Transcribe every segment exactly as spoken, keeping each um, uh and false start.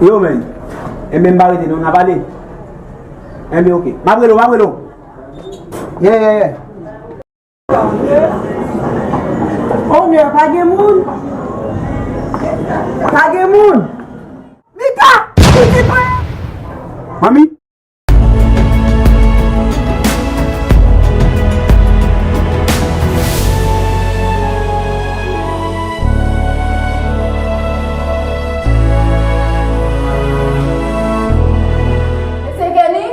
Yo, men. Enben, m pa rete non, n a pale. Enben, oke. M ap rele w, m ap rele w. Yeah, yeah, yeah. Onè, pa gen moun. Pa gen moun. Mika, pitit mwen. Manmi. Mesye Kenny?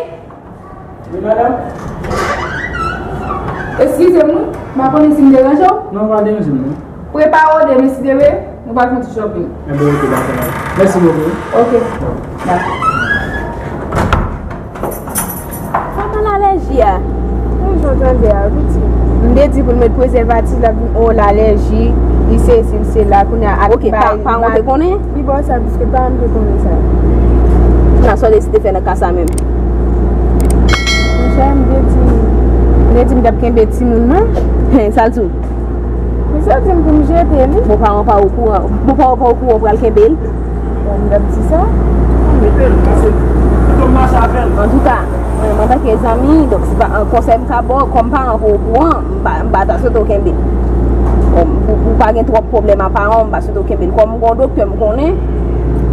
Wi, madanm. Eskize m, wi. M pa konnen si m deranje w. Non, pa deranje m, non. Prepare w demen, si Dye vle, nou pral fè yon ti shopping. Enben, oke, dakò, madanm. Mèsi bokou. Oke. Dakò. Kòman lalèji a? Jan w tande a, piti. M te di pou l met prezèvatif la, pou, o, lalèji, li sesi, li sela, kounye a, ak... Oke, pa, paran w te konnen? Li bò sa, piske paran m te konnen sa. Nan sa w deside fè nan ka sa menm? Monchè, m te di, m te di m t ap kenbe timoun nan. Hen, sa l di w? Misye di m pou m jete li. Bon, paran w pa okouran. Bon, paran w pa okouran w pral kenbe l. Bon, m t ap di sa. Antouka, mwen, mwen antanke zanmi, donk, se pa yon konsèy m ka ba w, kòm paran pa okouran, m pa, m pa ta swete w kenbe l. Bon, pou, pou pa gen twòp pwoblèm a paran w, m pa swete w kenbe l. Kòm m gen yon doktè m konnen,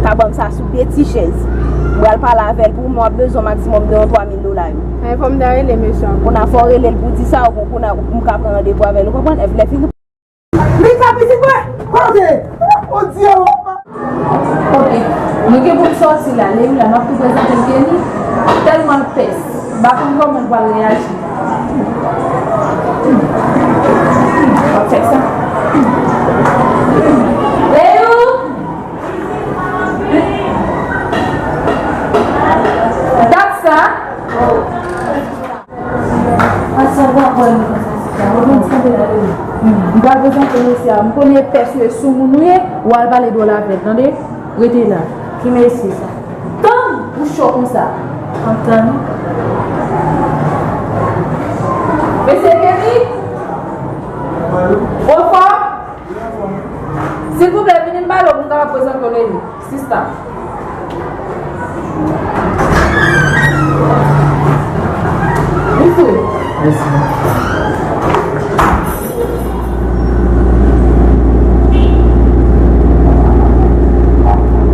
ka ban m sa sou de ti chèz. M pral pale avè l pou mwen, w ap bezwen maksimòm de yon twa mil dola yo. Men fò m ta rele mesye an. Kounye a fò w rele l pou di sa, ou kounye a m ka pran randevou avè l, ou konprann? Lè fini. Mika, pitit mwen! Kote? O Dye, o papa! Ok. Mwen gen pou m sòti la. Lè m la, m ap tou prezante l Kenny. Tèlman l pès. M pa konn kòman l pral reyaji. M ap fè sa. Leyou! Dat sa? Pase w pa kwè nou konsa, sista. Ou konn sa m te di w. M pral prezante mesye a. M konnen pès yo e sou moun ou ye, ou al pale dwòl avè l, tande? Rete la. Ki mesye sa? Tann ou cho konsa. Antann. Mesye Kenny? Ou anfòm? Silvouplè, vini m pale w pou m kapab prezante w Leyou. Sista. Wi, sou. Mèsi.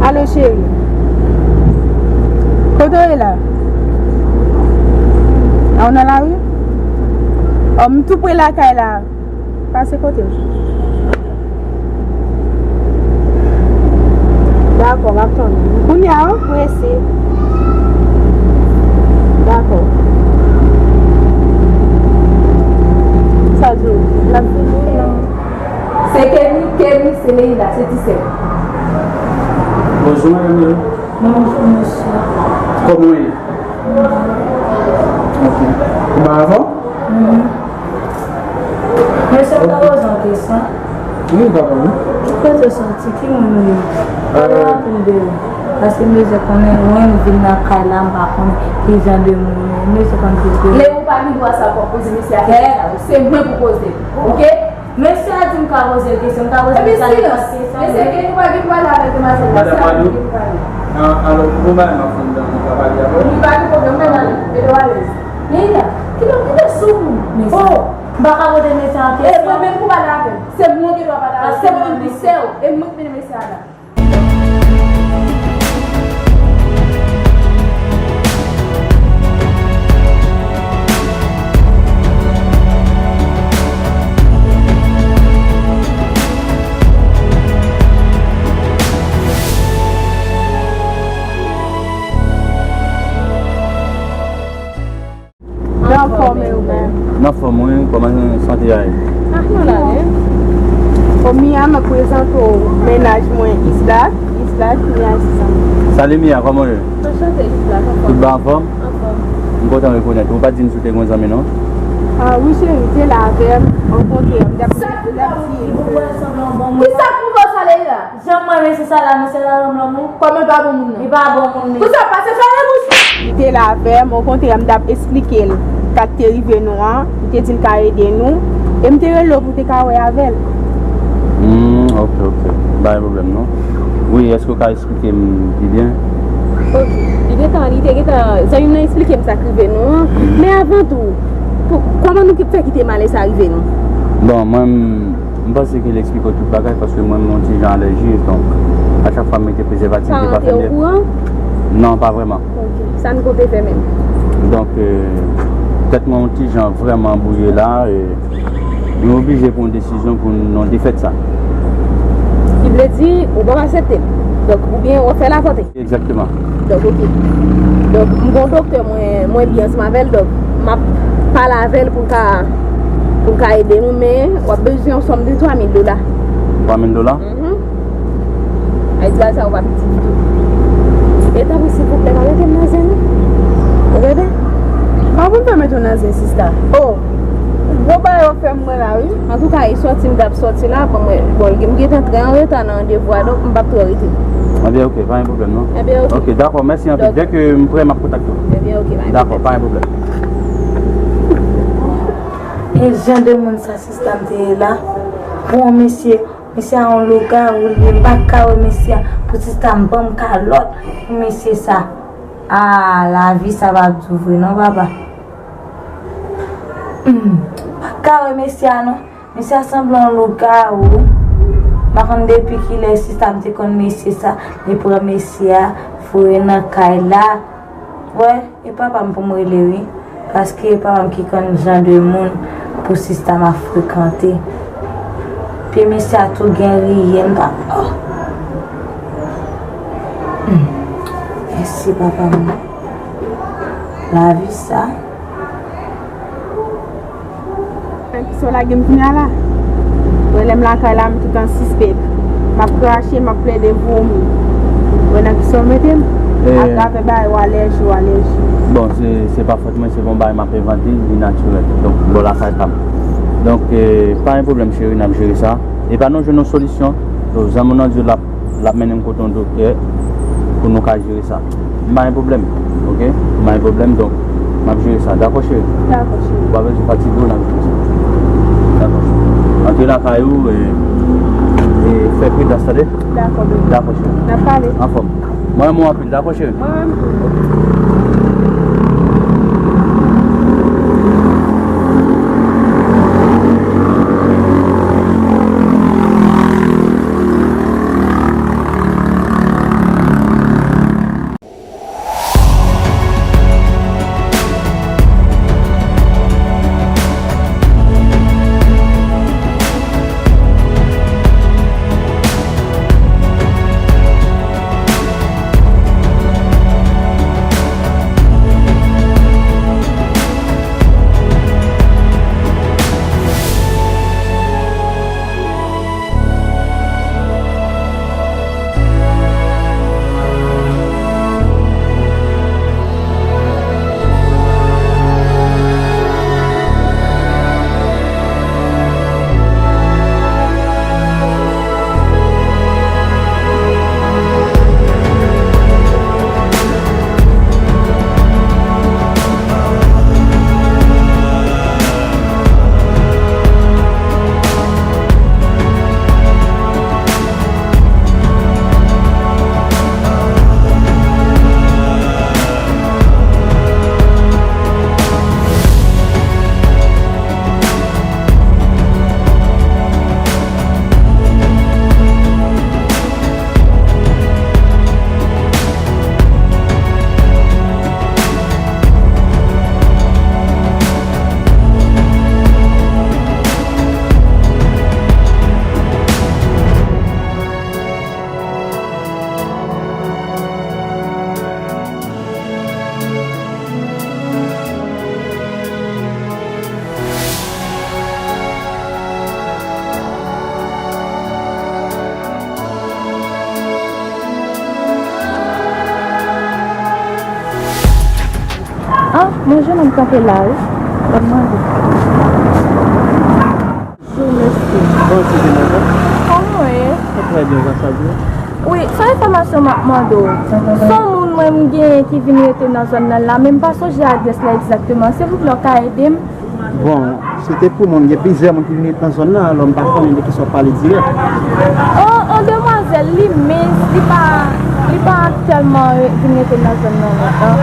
Alo, cheri. Kote w ye la? A, ou nan lari? O, m tou pre lakay la. Pase kote m. Dakò, m ap tann ou. Kounye a, wi, m prese. Dakò. Sa di w? L ap vini. Se Kenny, Kenny, se Leila, se ti sè. Bonjou, madanm Leila. Bonjou, mesye. Kòman w ye? Ok. Ou pa anfòm? Mhm. Mesye, m ta poze yon kesyon. Wi, papa, wi. Ki kote w soti? Ki moun ou ye? Pale anpil de ou. Paske m bezwen konnen, mwen, m vin nan kay la, m pa konn ki jan de moun ou ye. M bezwen konn plis de ou. Lè ou pa gen dwa sa pou w poze mesye a kesyon sa yo. Se mwen pou poze l. Ok? Mesye a di m ka poze l kesyon, m ka poze l kesyon. Epi silans. Mesye, ke nou pa gen dwa la avèk demwazèl la. Madanm Madou, alò, pou bagay m ap fè m dan, nou ka pale avè w? Wi, pa gen pwoblèm, mwen ale. Mete w alèz. Leila, kilè w kite sou moun? Mesye. Oh! M pa ka pote mesye an kesyon. E mwen menm pou pale avè l. Se mwen ki dwe pale avè l. Se mwen menm ki sè w. E mwen ki mennen mesye a la. Anfòm, e ou menm? M anfòm, wi. Kòman sante a ye? Ah, nou la, wi. Bon, Mia, m ap prezante w mennaj mwen, Isla. Isla, Mia, se sa. Salut, Mia, kòman w ye? Anchante, Isla, kòman? Tout bon, anfòm? Anfòm. M kontan rekonèt ou. Ou pa t di m si w te gen yon zanmi, non? Ah, wi, cheri, te la avè m, rankontre m. Sa ki la di? Ou wè sanble yon bon moun. Kisa k pwouve w sa, Leila? Jan m wè mesye sa la, mesye la yon lòm ou? Kòman l pa bon moun nan? Li pa bon moun, li. Pou sa pase fèmen bouch ou! Li te la avè m, okontrè, m t ap esplike l sa k te rive nou an, m te di l ka ede nou, e m te rele w pou w te ka wè avè l. Hmm, ok, ok. Pa gen pwoblèm, non. Wi, èske w ka esplike m pi byen? Ok. Li gentan, li te gentan, zanmi m nan eksplike m sa k rive nou an. Men avan tou, pou, kòman nou ki fè kite malè sa rive nou? Bon, mwen, m, m panse ke l eksplike w tout bagay, paske mwen, m yon ti jan alèji, donk, a chak fwa m mete prezèvatif, li pa fè m byen. Paran te okouran? Non, pa vrèman. Ok. Sa n konte fè menm? Donk, euh, tèt mwen yon ti jan vrèman bwouye la, e nou oblije pran yon desizyon pou nou defèt sa. Ki vle di, ou p ap aksepte l. Donk, oubyen w ap fè l avòte. Egzakteman. Donk, ok. Donk, m gon doktè mwen, mwen byen ansanm avè l, donk, m ap pale avè l pou l ka, pou l ka ede nou, men w ap bezwen yon sòm de twa mil dola. Twa mil dola? Mhm. Ay, di sa, ou pa piti ditou. E tanpri, silvouplè, pa mete m nan zen, non. Ou tande? Kòman pou m fè mete w nan zen, sista? Oh, gwo bagay w ap fè m mwen la, wi. Antouka, e sòti m t ap sòti la, bon, mwen, bon, m gentan trè an reta nan randevou a, donk m p ap twò rete. Ebyen, ok, pa gen pwoblèm, non. Ebyen, ok. Ok, dakò, mèsi anpil. Dèke m prè, m ap kontakte w. Ebyen, ok, pa gen pwoblèm. Dakò, pa gen pwoblèm. E jan de moun sa, sista m te ye la, pou yon mesye, mesye a yon lougawou li ye, m pa ka wè mesye a, pou sista m ban m kalòt pou mesye sa. Ah, lavi sa pa ap di vre non, papa. Hmm, m pa ka wè mesye a non. Mesye a sanble yon lougawou. M pa konn depi kilè sista m te konn mesye sa. Li pran mesye a, foure nan kay la. Wè, e papa m pou m rele wi. Paske e papa m ki konn jan de moun pou sista m ap frekante. Pye mesye a tou gen riye, m pa, oh. Hmm. Mèsi papa m. Lavi sa. Nan kisa w lage m kounye a la? Wè, lè m lakay la, m toutan sispèk. M ap krache, m ap plede vomi. Wè, nan kisa w mete m? Eh. Atravè bagay w alèji, w alèji. Bon, se, se pa fòt mwen, se pa yon bagay m ap envante, li natirèl. Donk, bò lakay pa m. Donk, eh, pa gen pwoblèm, cheri, n ap jere sa. Epa nou jwenn yon solisyon. So, zanmi w nan Dye l ap, l ap mennen m kote yon doktè pou nou ka jere sa. M pa gen pwoblèm, ok? M pa gen pwoblèm, donk, m ap jere sa. Dakò, cheri? Dakò, cheri. Ou pa bezwen fatige w, n ap jere sa. Dakò, cheri. Antre lakay ou, e, e fè pridans, tande? Dakò, bebe. Dakò, cheri. N ap pale. Anfòm. Mwen renmen w anpil, dakò, cheri? Mwen menm tou. Ah, mwen jwenn nonm kanpe la, wi. Ban m mande. Bonjou, mesye. Bonjou, demoiselle. Kòman w ye? Trè byen, grâce à Dieu. Wi, se yon enfòmasyon m ap mande w. Se yon moun mwen m genyen ki vin rete nan zòn nan la, men m pa sonje adrès la egzakteman. Silvouplè, w ka ede m? Bon, se te pou mwen, gen plizyè moun ki vin rete nan zòn nan, alò m pa konnen de kisa w ap pale dirèk. Oh, yon demwazèl, li mens, li pa, li Pa tèlman re-, vin rete nan zòn nan lontan.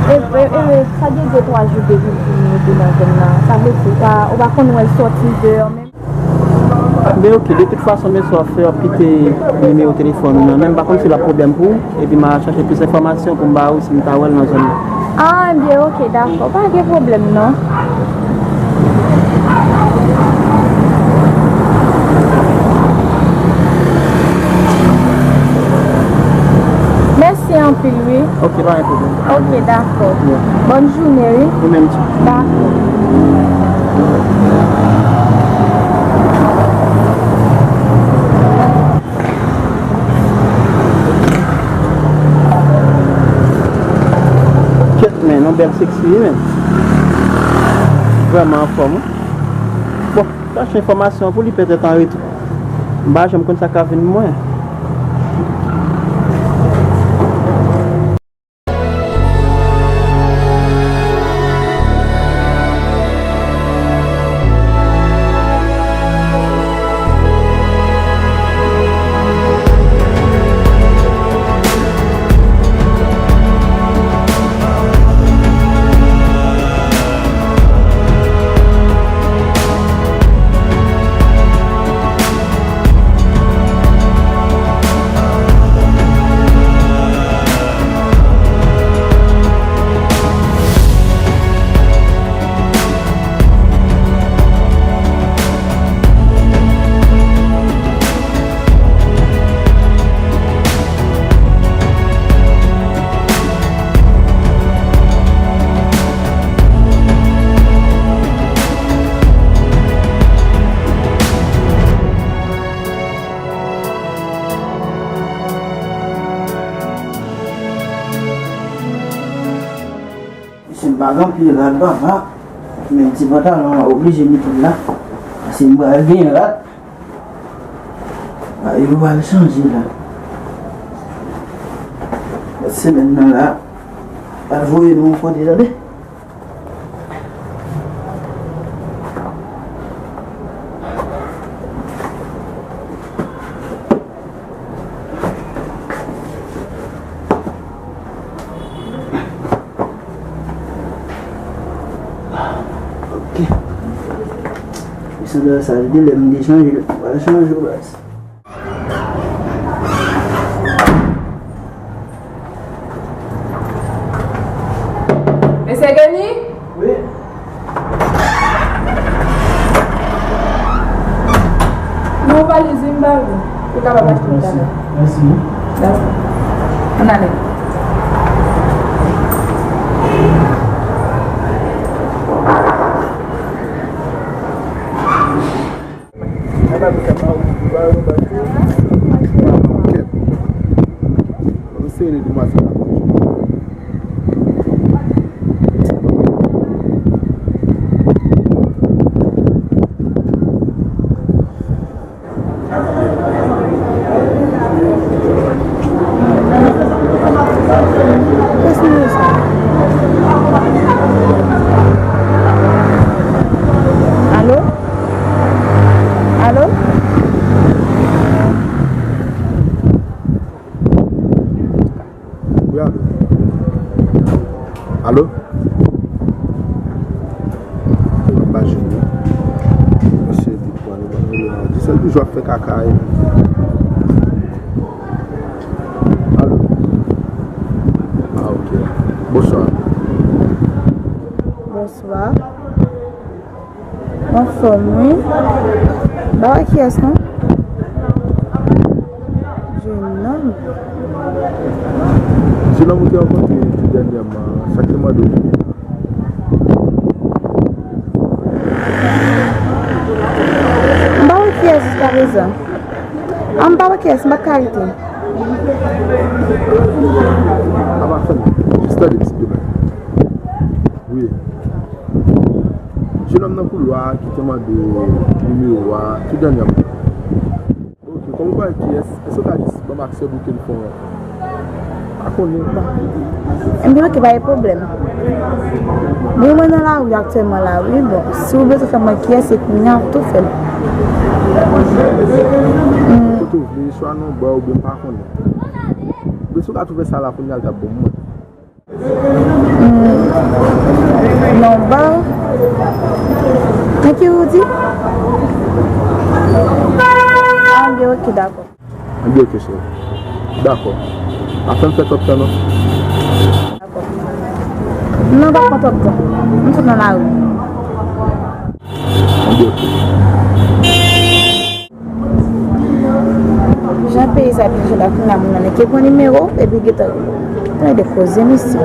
E, e, e, sa gen de twa jou depi m vin rete nan zòn nan. Sa vle di, ou pa, ou pa konn wè l sòti deyò menm. Men oke, de tout fason, mesye w ap fè, w ap kite nimewo telefòn ou nan men m. M pa konn si l ap pwoblèm pou ou, epi m a chache plis enfòmasyon pou m ba ou si m ta wè l nan zòn nan. Ah, ebyen, oke, dakò, pa gen pwoblèm, non. Mèsi anpil, wi. Ok, pa gen pwoblèm. Ok, dakò. Yeah. Bòn jounen, wi. Ou menm tou. Dakò. Kèt, men, yon bèl seksi, wi, men. Vrèman anfòm, wi. Bon, chache enfòmasyon pou li, petèt an retou. M pa janm konn sa k ap vin mwen. Mesye, m pa gen anpil rad, papa. Men ti pantalon an oblije mete l la. Paske m pral gen rad. A, yo pral chanje la. Semèn nan la, pral voye nou yon kote, tande. Ok. Sandal sa, depi lè m te chanje, m pa chanje, baz. Mesye Kenny? Wi. Nan yon valiz, wi, m ba ou. Ou kapab achte m talè. Mèsi. Dakò. Ann ale. Kèt. Mwen sere demwazèl la. Alo? Alo? Wi, alo. Alo? Mwen pa jwenn li. Mesye te pran li, mwen rele a di. Sèl toujou ap fè kaka, e. Alo? Ah, ok. Bonswa. Bonswa. Anfòm, wi. M pa wè kiyès, non. Jenòm. Jenòm ou te rankontre tou dènyèman, sa k te mande w pou li? M pa wè kiyès jiskaprezan. Ah, m pa wè kiyès, m pa ka rete. Apa fè m, jis tande m, silvouplè. Wi. Jenòm nan koulwa a ki te mande w nimewo a tou dènyèman. Ok, kòm ou pa wè kiyès, èske w ka jis ban m aksè pou ke m fè yon, pa konnen, pa. Ebyen, ok, pa gen pwoblèm. Bon, mwen nan lari aktyèlman la, wi. Bon, si w bezwen fè m wè kiyès, se kounye a w tou fè l. Hmm. Kote w vle, swa nan ba oubyen m pa konnen. Wi, si w ka twouve sa la kounye a, l t ap bon pou mwen. Hmm. Non, ba. Men ki ou di? Ah, byen, ok, dakò. Anbyen, ok, cheri. Dakò. Pa fè m fè twòp tan, non. Dakò. Non, pa pran twòp tan. M sot nan lari. Anbyen, ok. Jan peyi sa ap chanje la, kounye a moun nan nèk ki pran nimewo, epi gentan tande koze misye.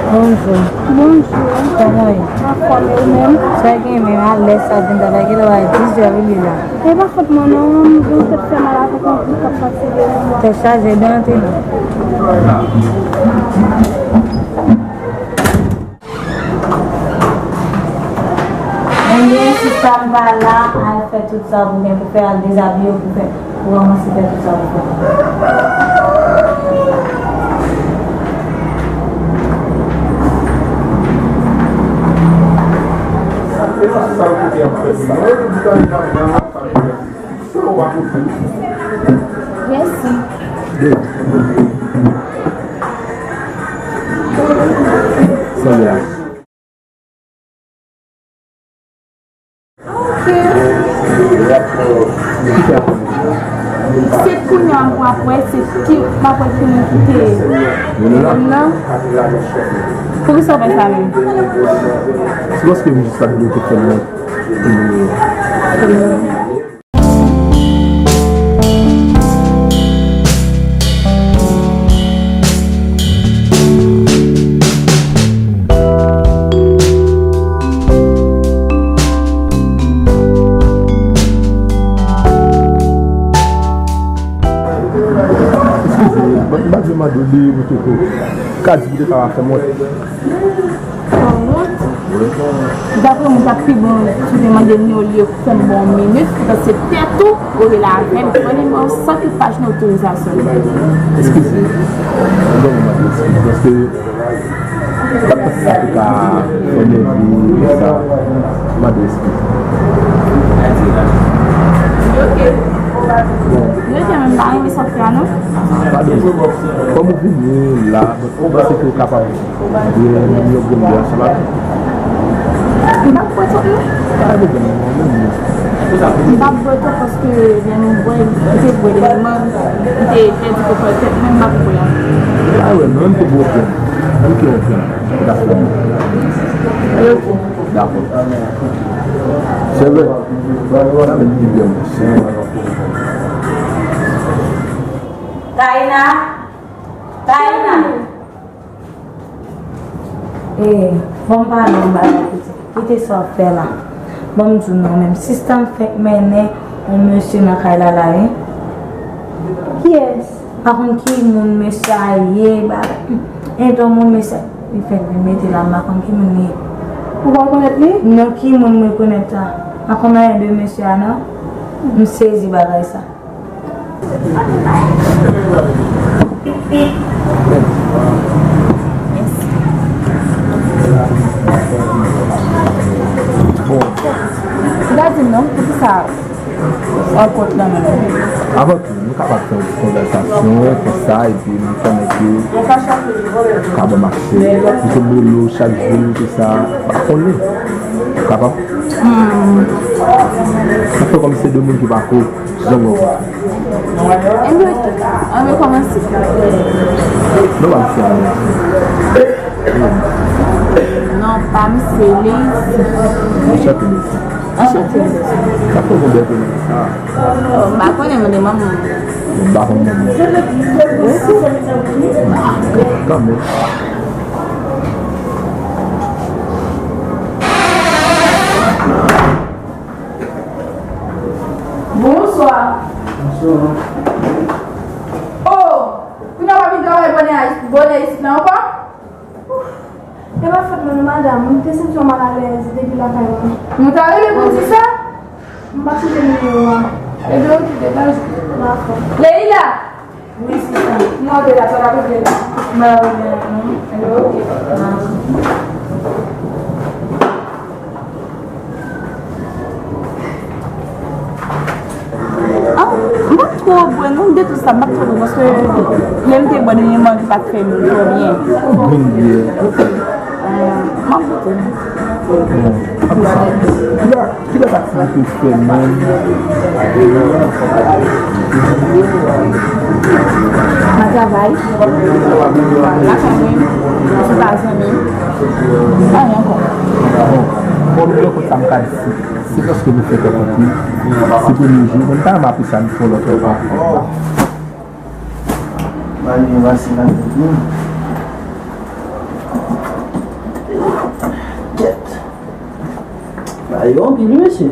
Bonjou. Bonjou. Kòman w ye? Anfòm, e ou menm? Sa gen menm, alèz sa vin travay, gen lè w a diz è wi li la. E pa fòt mwen non, m gen yon tèt fè mal avèk yon gou k ap pase devan mwen. Tèt chaje, byen antre non. Ebyen, sista m pa la, al fè tout sa pou gen pou fè, al dezabiye pou fè, pou kòmanse fè tout sa pou fè. Mèsi. Salye. Ok. Se kounye a m ap wè, se ki m ap wè ki moun ki te menm nan. Poukisa w fè sa menm? Se paske m jis pa t vle te fè mwen. Eskize, m pa t vle mande w li, ou te ko. Ka di pou te ka fè m wont. Fè w wont? Daprè mwen, t ap pi bon si w te mande m li olye fè m ba w minit, paske se tèt ou, ou rele avè m, ou pran nimewo san ki paj nan otorizasyon li. Eskize. Mwen ban mwen mande eskize, paske m pa t panse sa te ka fè nève konsa. Mande eskize. Li oke. Li oke, men m pa renmen sa w fè a, non. Pa bezwen. Kòm ou vini la, bon, ou panse ke w kapab bwè menm yon grenn bwè ansanm avè m? M p ap bwè twòp, non. Pa gen pwoblèm, non, menm non. M p ap bwè twòp paske lè nou bwè, m te bwè lè m te pèdi kontwòl tèt mwen, m p ap bwè ankò. Pa wè, non, m te bwè yon grenn. Ann kite yon grenn. Dakò. Li oke. Dakò. Sèvè, sa vle di byen, monchè. Taina! Taina! E, ban m pale yon bagay pitit. Kite sa w ap fè la. Ban m di w non, menm sista m fèk mennen yon mesye nan kay la la, wi. Kiyès? Pa konn ki moun mesye a ye, bagay. E, yon moun mesye a, li fèk vin mete la, m pa konn ki moun li ye. Ou pa rekonèt li? Non, ki moun m rekonèt la? M pa konn anyen de mesye a, non. M sezi bagay sa. Bon. Ou ta di m non, poukisa rankont nan men w? Avan tou, nou kapab fè yon ti konvèsasyon konsa, epi nou konnen ke ou ka ban m aksè. Ou se bolo chak jou, se sa, pa konnen. Ou kapab? Hmm. Sa fè kòm se de moun ki pa ko, janm wè. Ann rekòmanse. Non, pa misye a, non. Non, Pa m se Leyisi. Anchante, Leyisi. Anchante, Leyisi. Sa fè yon bèl prenon sa. M pa konnen, mande manman m. M pa konn manman. Kanmenm. Bonswa. Bonswa. Oh! Kounye a w ap vin travay bonè, bonè isit la ankò? E pa fòt mwen non, madanm. Mwen te santi m malalèz depi lakay mwen. Nou ta rele pou di sa? M pa sonje nimewo a. Ebyen, oke, degaj. Dakò. Leila! Wi, sista. Mwen te la, sa va rele la. M pa rele la, non. Ebyen, oke. Dakò. Ah, m p ap twò bwè non, m te tou sa, m p ap twò bwè, paske lè m te bwè dènyèman, li pa t fè m twò byen. Ou byen bwè. Ah, m ap goute. Bon, apre sa, kilè, kilè aktivite w fè menm? M ap travay. Lakay mwen, m ap sou pa zanmi m. Pa anyen ankò. Bon, bon, m gen kont sa m ka di. Se paske nou fèk rankontre, se premye jou, mwen ta renmen apre sa nou fè yon lòt rankontre. Mwen vin pase la tèt mwen. Kèt. Ba yo anpil, mesye.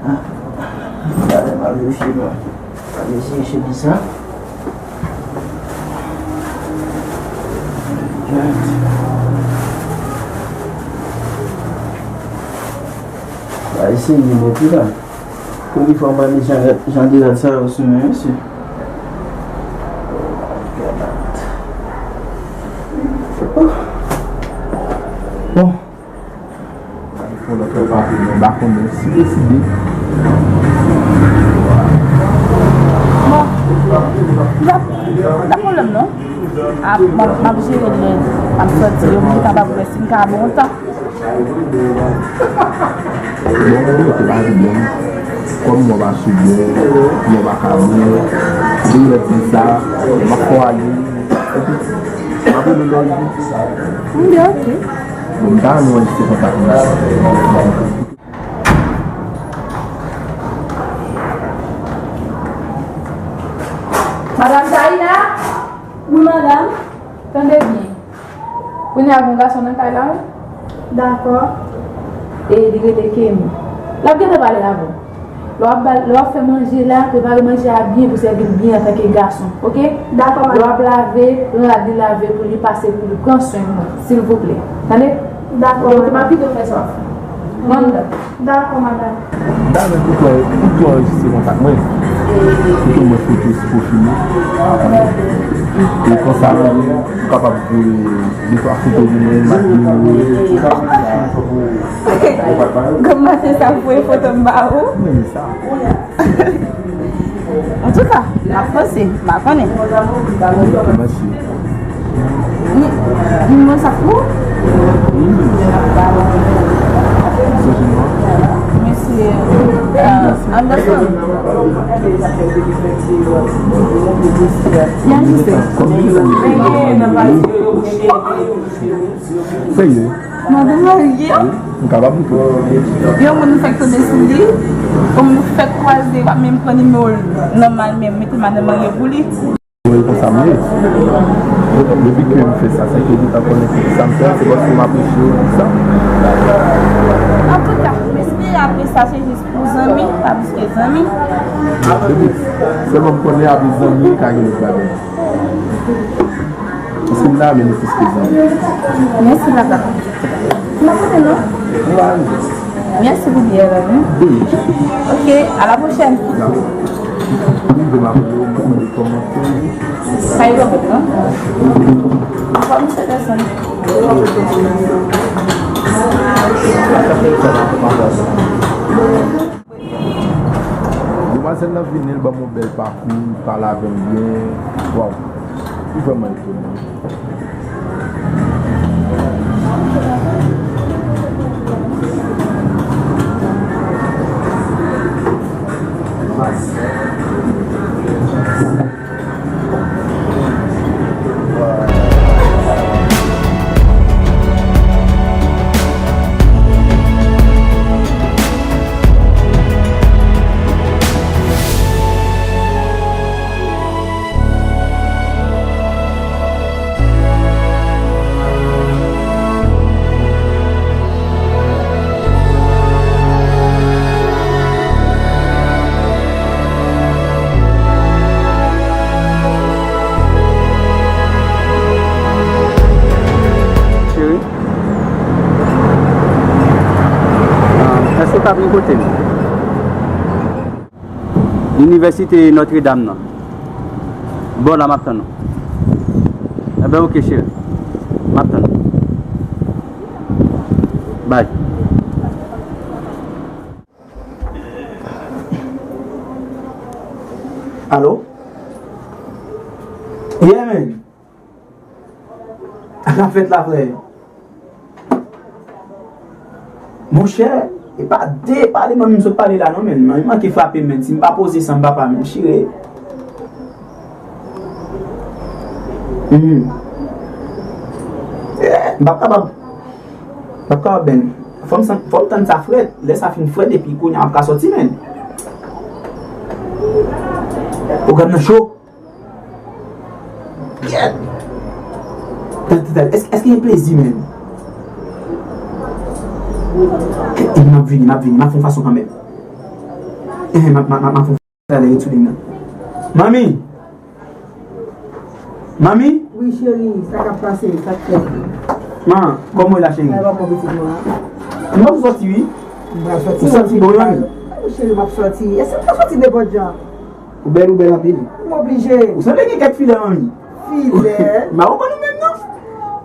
Ah, gade m al refye mwen. Gade se chemiz sa. Ba eseye nèt wi la. Premye fwa m wè jan, jan de rad sa yo sou mwen, mesye. Oh my God. Bon. Fò lòt lè pa vini, m pa konnen si deside. Bon. Pa, pa pwoblèm non. A, m ap, m ap jere l lè m ap sòti yo, m kapab wè si m ka ba w tan. Bon, mwen te pa di byen. Kòm mwen pa sou byen, mwen pa ka byen. Depi lè di sa, m ap fè w ale. Epi, m ap rele lòt jou. Byen, oke. Bon, m ta renmen wè si se kontak mwen. Madanm Taïna? Wi, madanm. Tande byen. Kounye a gen yon gason nan kay la, wi. Dakò. E li rele Kemi. L ap gentan pale avè w. Lè w ap ba l, lè w ap fè manje la, prepare manje a byen pou sèvi l byen antanke gason, oke? Dakò, madanm. Lè w ap lave, pran rad li lave pou li, pase pou li, pran swen mwen, silvouplè. Tande? Dakò, madanm. Oke, m ap kite w fè sa w ap fè. Manda. Dakò, madanm. Dam, ou pran, ou pran anrejistre kontak mwen. Ou pran mwen foto sou pwofil mwen. E konsa, ou kapab voye de twa foto pou mwen, m ap voye. Kòman se sa voye foto m ba ou? Mwen renmen sa. Antouka, m ap panse, m pa konnen. Mèsi. Ni, nimewo sa pou ou? Wi. Mesye, euh, Anderson. Byen jistis. Serye? Madanm marye. Wi, m kapab tou. Yon moun m fèk tonbe sou li, yon moun m fèk kwaze, pa menm pran nimewo l nan men l, mete madanm marye pou li. Mwen konsa m ye. Depi ke m fè sa, se ke li pa konnen ki sa m fè, se paske m apresye w pou sa. Antouka, m espere apre sa se jis pou zanmi, pa plis ke zanmi. Depi sèlman m konnen apre zanmi, ka gen lòt bagay. Èske m ta renmen nou plis ke zanmi? Mèsi, papa. M pa konnen non. Mèsi pou biyè la, wi. Wi. Ok, à la prochaine. Dakò. Wi, m ap rele w, m ap mande kòman w ye. Sa yo bèt, non? Anfòm, misye Anderson. Demwazèl lan vini, l ban m yon bèl pakou, li pale avè m byen. Waw, li vrèman etonan. Sa vin kote m. Inivèsite Notre Dame nan. Bò la m ap tann ou. Enben, oke, cheri. M ap tann ou. Bye. Alo? Yeah, man. Sa k ap fèt la, frè? Monchè, e pa de pale manmi m sot pale la non, men. Manmi manke frape m, men. Si m pa poze san papa m, chire. Hmm. Eh, m p ap kapab. M p ap kapab, men. Fò m san-, fò m tann sa frèt. Lè sa fin frèt, epi kounye a m ap ka sòti, men. Pwogram nan cho. Gèt! Tande, tande, èske, èske gen plezi menm? E, e, m ap vini, m ap vini, m ap fè yon fason kanmenm. E, m ap, m ap, m ap, m ap fè yon fason talè ret sou liy nan. Manmi! Manmi! Wi, cheri, sa k ap pase, sa k fèt? Man, kòman w ye la, cheri? Mwen pa bon pitit mwen. M ap sòti, wi. M pral sòti. Ou santi bon, wi, manmi? Wi, cheri, m ap sòti. Èske m ka sòti nenpòt jan? Ou bèl, ou bèl anpil. M oblije. Ou sanble gen kèk filè, manmi. Filè? M pa konprann ou menm, non.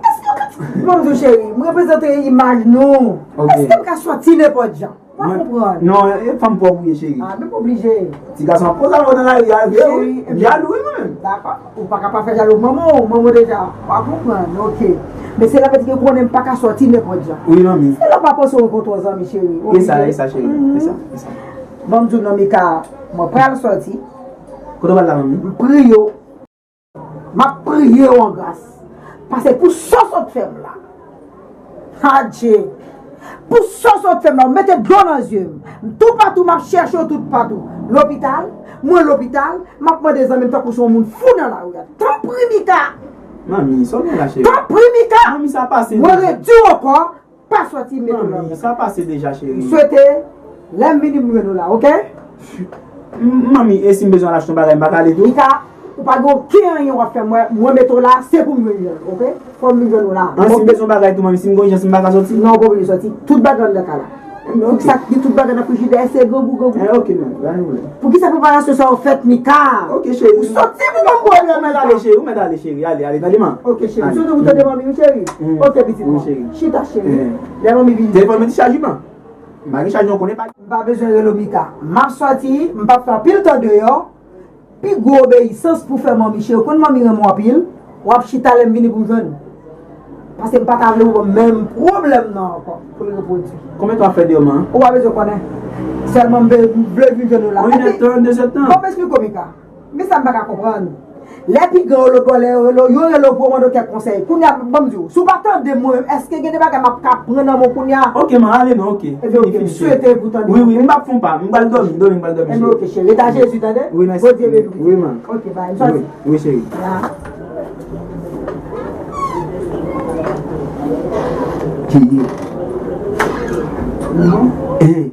Èske w ka, bon, m di w, cheri, m reprezante imaj nou. Ok. Èske m ka sòti nenpòt jan? W ap konprann. Non, e fanm pwòp ou ye, cheri. Ah, men m oblije. Ti gason ap poze avè w nan lari a, vre, wi. M jalou, wi, mwen menm. Dakò. Ou pa ka pa fè jalou manman w, manman w deja. W ap konprann, ok. Men se lè pètèt ke konnen m pa ka sòti nenpòt jan. Wi, manmi. Se lè w pa panse w rankontre yon zanmi, cheri. E sa, e sa, cheri. E sa, e sa. Bon, m di w non, Mika, mwen pral sòti. Kote w pral la, manmi? M priye w. M ap priye w an gras. Paske pou sa w sot fè m la. Adje. Pou sa w sot fè m la, w mete dlo nan zye m. M toupatou, m ap chèche w toupatou. Lopital, mwen lopital, m ap mande zanmi m tankou se yon moun fou nan lari a. Tanpri, Mika! Manmi, sa w gen la, cheri? Tanpri, Mika! Manmi, sa pase deja. Mwen redi w ankò. Pa sòti, m mete w nan men. Manmi, sa pase deja, cheri. M swete, lè m vini, m jwenn ou la, oke? M-, manmi, e si m bezwen al achte yon bagay, m pa ka ale tou? Mika, ou pa gen okenn anyen w ap fè m wè, mwen mete w la, se pou m vin jwenn ou, oke? Fò m vin jwenn ou la. An, si m bezwen yon bagay tou, manmi, si m gon ijans, m pa ka sòti? Non, ou pa oblije sòti. Tout bagay anndan kay la. Enben, oke. Sa ki gen tout bagay nan frijidè, se grangou, grangou. Eh, oke, non, pa gen pwoblèm. Poukisa preparasyon sa yo fèt, Mika? Oke, cheri. Ou sòti pou ban m pwoblèm, Mika. Ou mèt ale, cheri, ou mèt ale, cheri. Ale, ale, tande, man. Oke, cheri. M swete ou tande manmi m, cheri. Oke, pitit mwen. Chita, cheri. Lè manmi vini. Telefòn mwen te chaje, man. M pa gen chaj non, konnen pa. M pa bezwen rele w, Mika. M ap sòti, m p ap fè anpil tan deyò. Pi gwo obeyisans pou fè manmi, cheri. Ou konn manmi renmen w anpil. W ap chita lè m vini pou m jwenn ou. Paske m pa ta vle ou ban m menm pwoblèm nan ankò pou l repwodui. Konbyen tan w ap fè deyò, man? Ou pa bezwen konnen. Sèlman m vle, m vle vin jwenn ou la. Yon èdtan, de zèdtan. Bon, m esplike w, Mika. Men sa m pa ka konprann. Lè pi gran yo lòtbò, lè yo, yo rele w pou yo mande w kèk konsèy. Kounye a, ban m di w, si w pa tande m mwen menm, èske gen de bagay m ap ka pran nan men w kounye a? Oke, man, ale non, oke. Ebyen, oke, m swete pou tande. Wi, wi, m p ap fè yon pa. M pral dòmi, dòmi, m pral dòmi, cheri. Ebyen, oke, cheri. Rete a Jezi, tande? Wi, mèsi. Bondye beni w. Wi, man. Oke, bye. M sòti. Wi, wi, cheri. Ya. Ki ye? Eh.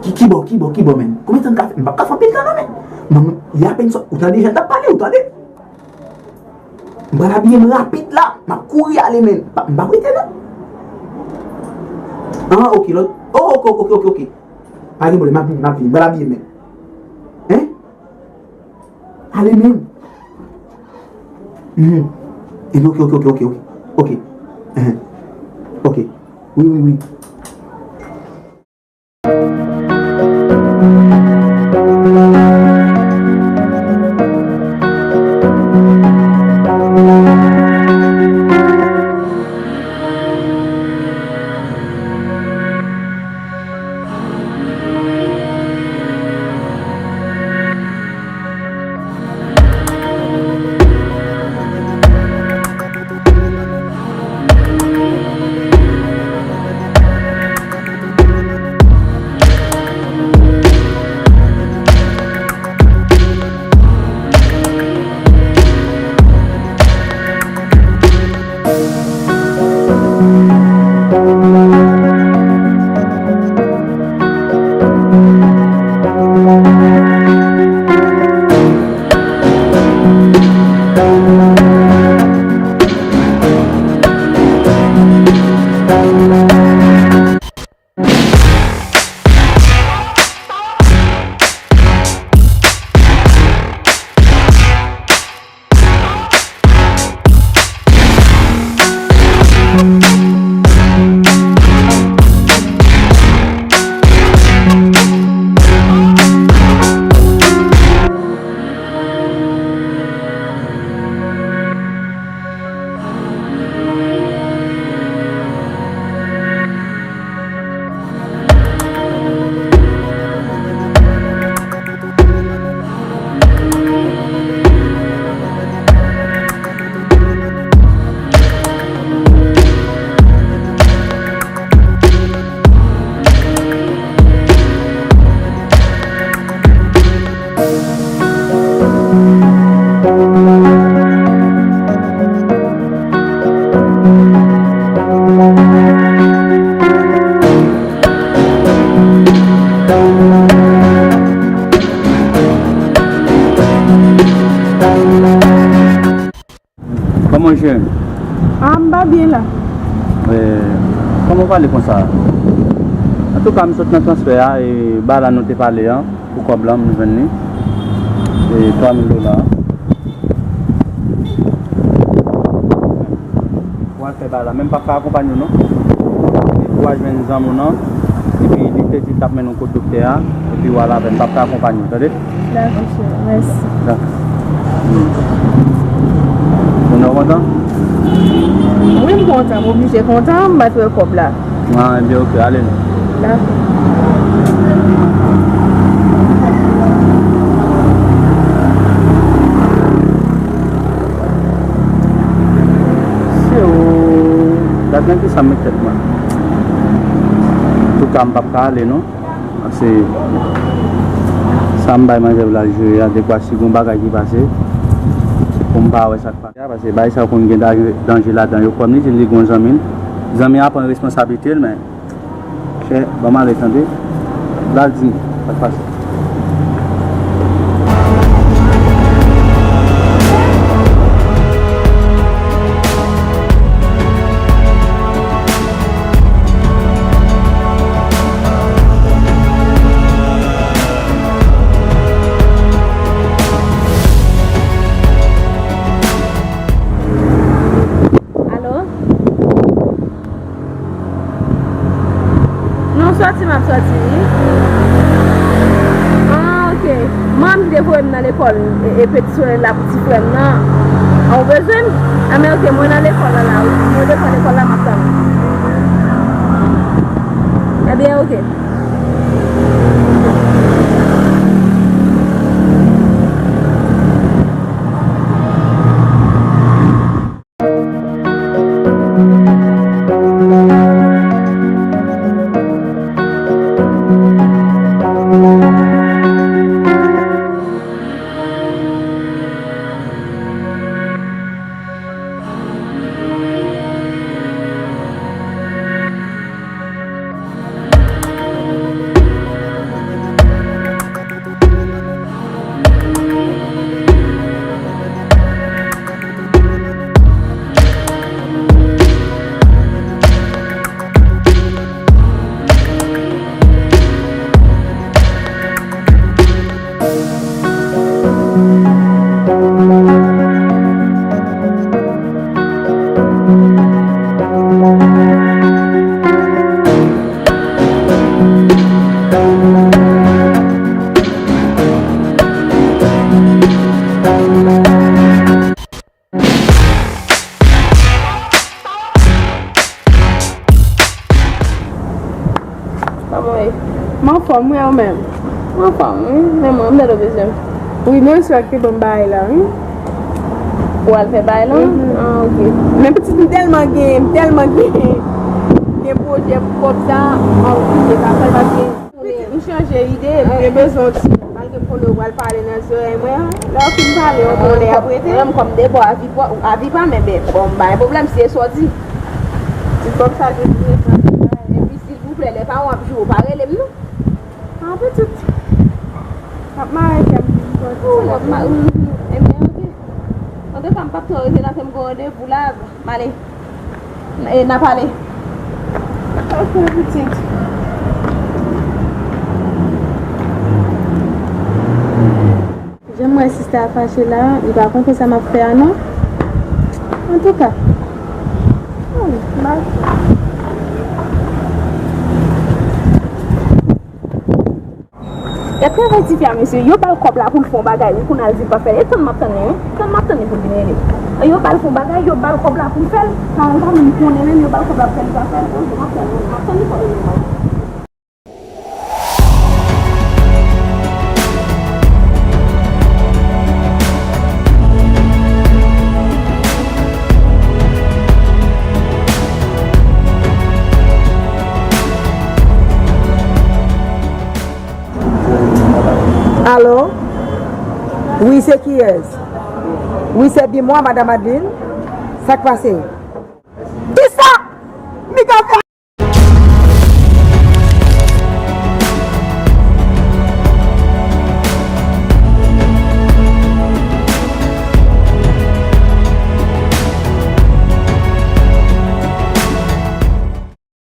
Ki, ki bò, ki bò, ki bò, menm? Konbyen tan m ka fè? M p ap ka fè anpil tan non, menm. Manman, li apèn sòti. Ou tande jan l t ap pale, ou tande? M pral abiye m rapid la. M ap kouri ale, menm. M p ap, m p ap rete non. Ah, oke, lòt. Oh, oke, oke, oke, oke. Pa gen pwoblèm, m ap vini, m ap vini. M pral abiye m, menm. Hein? Ale, menm. Mhm. Ebyen, oke, oke, oke, oke, oke. Oke. Hein. Oke. Wi, wi, wi. Jen. Ah, m pa byen la. Eh, kòman w pale konsa? Antouka, m sot nan transfè a, e bagay la nou te pale an, pou kòb la, m jwenn li. E twa mil dola. Pou al fè bagay la, men m p ap ka akonpanye w non. E pou al jwenn zanmi w nan, epi li te di l t ap mennen w kot doktè a, epi w al avè l, m p ap ka akonpanye w, tande? Dakò, cheri, mèsi. Dakò. Hmm. Kounye a w kontan? Wi, m kontan, m oblije kontan, m pa t wè kòb la. Ah, ebyen, oke, ale non. Dakò. Se ou, gad nan kisa m met tèt mwen. Antouka, m p ap ka ale non. Paske sa m bay manzè pou l al jere a, dekwa si gon bagay ki pase, pou m pa wè sa k pase a, paske bagay sa yo konn gen danje, danje ladan yo. Kòm li di li gon zanmi l, zanmi an pran responsablite l, men chè, ban m ale tande. L al di m sa k pase. Alo? Non, sòti, m ap sòti, wi. Ah, ok. Manmi te voye m nan lekòl, e, e peti solèy la pou ti frè m nan. Ou bezwen m? Ah, men ok, mwen nan lekòl la, la, wi. Mwen devan lekòl la, m ap tann ou. Ebyen, ok. Kòman w ye? M anfòm, wi, ou menm? M anfòm, wi, men mwen, m tande w bezwen m. Wi, men m swè ke ban m bagay la, wi. Ou al fè bagay la? Mhm. Ah, ok. Men pitit, m tèlman gen, m tèlman gen, gen pwojè pou kòb sa, m oblije pa fè l paske M chanje ide, m te bezwen yon ti, malgre m konnen w pral pale nan zòrèy mwen an. Lè w fin pale, yon bon lè ap rete. Mwen menm kòm debò avi pa, avi pa, men, men, bon, m pa gen pwoblèm si e sa w di. Di kòm sa, je voudrais savoir. Epi, silvouplè, lè paran w ap joure w, pa rele m, non. Ah, pitit. M ap mare kè m. Ou, w ap mare, mhm. Ebyen, ok. Antouka, m p ap twò rete la, ke m gen randevou la. M ale. E, n a pale. Ok, pitit. Jan m wè sista a fache la, li pa konprann sa m ap fè a, non. Antouka. Hmm, m pa... Y ap travay tifi a, mesye. Yo ba l kòb la pou l fè yon bagay, wi, kounye a l di l pa fè l. E tann m ap tann li, wi. Tann m ap tann li pou l vin rele. Yo ba l fè yon bagay, yo ba l kòb la pou l fè l. Sa yon zanmi m konnen menm, yo ba l kòb la pou l fè l, pa yon zanmi m ap tann li, m ap tann li pou l vin rele. Alo? Wi, se kiyès? Wi, se byen mwen, madan Madeline. Sa k pase? Kisa?